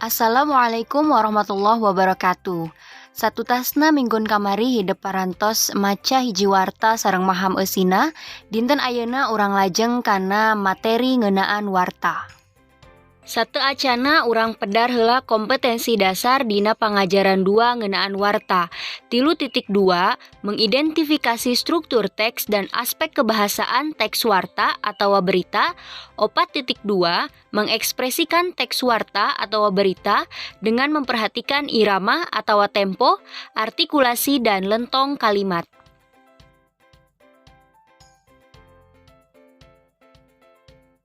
Assalamualaikum warahmatullahi wabarakatuh. Satutasna minggon kamari hidep parantos maca hiji warta sareng maham eusina, dinten ayeuna urang lajeng kana materi ngeunaan warta. Sateuacanna urang pedar heula kompetensi dasar dina pangajaran 2 ngeunaan warta. 3.2 mengidentifikasi struktur teks dan aspek kebahasaan teks warta atawa berita. 4.2 mengekspresikan teks warta atau berita dengan memperhatikan irama atau tempo, artikulasi dan lentong kalimat.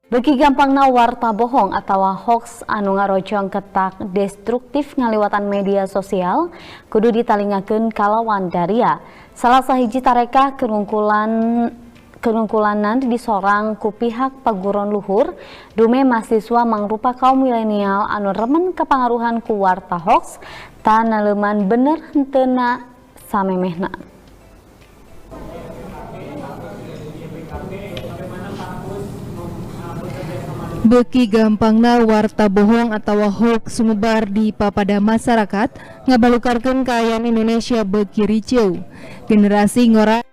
Beuki gampangna warta bohong atau hoax anu ngarojong ketak destruktif ngaliwatan media sosial kudu ditalingakeun kalawan daria. Salah sahiji tarekah kerungkulanan disorang ku pihak paguron luhur dume mahasiswa mangrupa kaum milenial anu remen kapangaruhan ku warta hoax tanaleuman bener henteuna samemehna. Beuki gampangna warta bohong atau hoax sumebar di papada masyarakat ngabalukarkeun kaayaan Indonesia beuki ricuh. Generasi ngora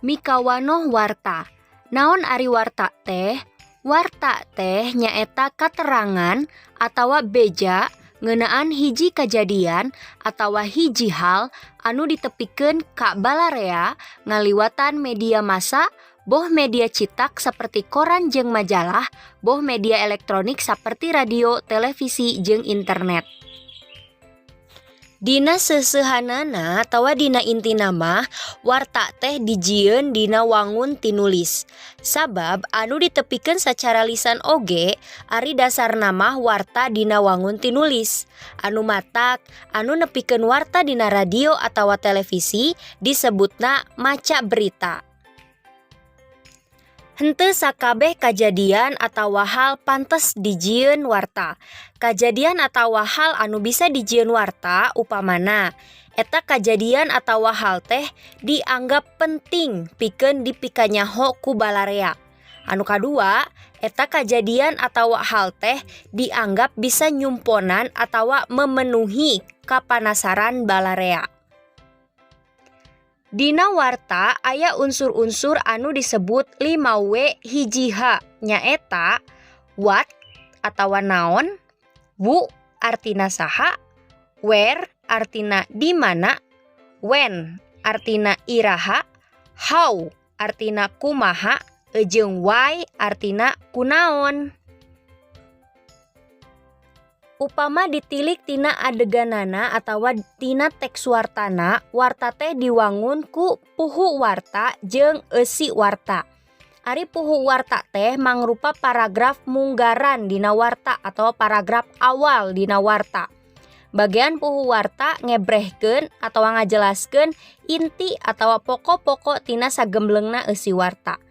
Mikawanoh warta. Naon ari warta teh? Warta teh nyaeta katerangan atawa beja ngeunaan hiji kajadian atawa hiji hal anu ditepikeun ka balarea ngaliwatan media massa, boh media citak saperti koran jeung majalah, boh media elektronik saperti radio, televisi jeung internet. Dina seuseuhanana atawa dina intina mah warta teh dijieun dina wangun tinulis. Sabab anu ditepikeun sacara lisan oge ari dasarna mah warta dina wangun tinulis. Anu matak anu nepikeun warta dina radio atawa televisi disebutna maca berita. Henteu sakabeh kajadian atawa hal pantes dijieun warta. Kajadian atawa hal anu bisa dijieun warta upamana eta kajadian atawa hal teh dianggap penting pikeun dipikanyaho ku balarea. Anu kadua, eta kajadian atawa hal teh dianggap bisa nyumponan atawa memenuhi kapanasaran balarea. Dina warta aya unsur-unsur anu disebut 5W 1 H nyaeta what atawa naon, who artina saha, where artina di mana, when artina iraha, how artina kumaha, jeung why artina kunaon. Upama ditilik tina adeganana atawa tina teks wartana, warta teh diwangun ku puhu warta jeung eusi warta. Ari puhu warta teh mangrupa paragraf munggaran dina warta atawa paragraf awal dina warta. Bagian puhu warta ngebrehkeun atawa ngajelaskeun inti atawa pokok-pokok tina sagemblengna eusi warta.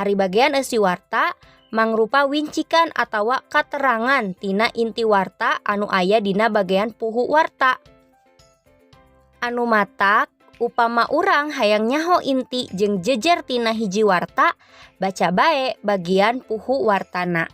Ari bagian eusi warta mangrupa wincikan atawa katerangan tina inti warta anu aya dina bagian puhu warta. Anu matak upama urang hayang nyaho inti jeung jejer tina hiji warta, baca bae bagian puhu wartana.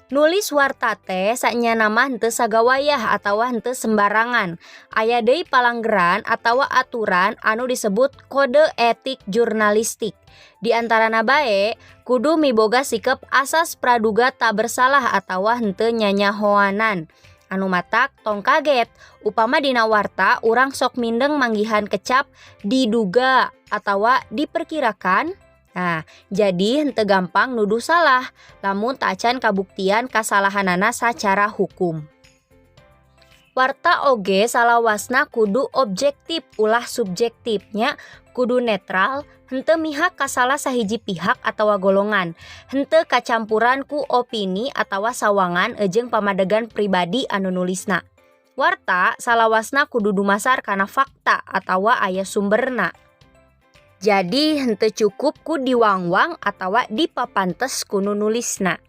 Nulis warta teh sanyana mah henteu sagawayah atawa henteu sembarangan. Aya deui palanggeran atawa aturan anu disebut kode etik jurnalistik. Di antarana bae kudu miboga sikep asas praduga tak bersalah atawa henteu nyanyahoanan. Anu matak tong kaget upama dina warta urang sok mindeng manggihan kecap diduga atawa diperkirakan. Nah, jadi henteu gampang nuduh salah lamun tacan kabuktian kasalahanana sacara hukum. Warta oge salawasna kudu objektif ulah subjektifnya, kudu netral, henteu mihak ka salah sahiji pihak atawa golongan, henteu kacampuran ku opini atawa sawangan jeung pamadegan pribadi anu nulisna. Warta salawasna kudu dumasar kana fakta atawa aya sumberna. Jadi henteu cukup ku diwangwang atawa dipapantes ku nu nulisna.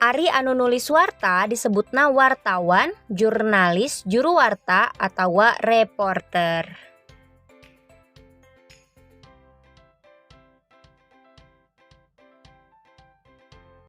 Ari anu nulis warta disebutna wartawan, jurnalis, juru warta atawa reporter.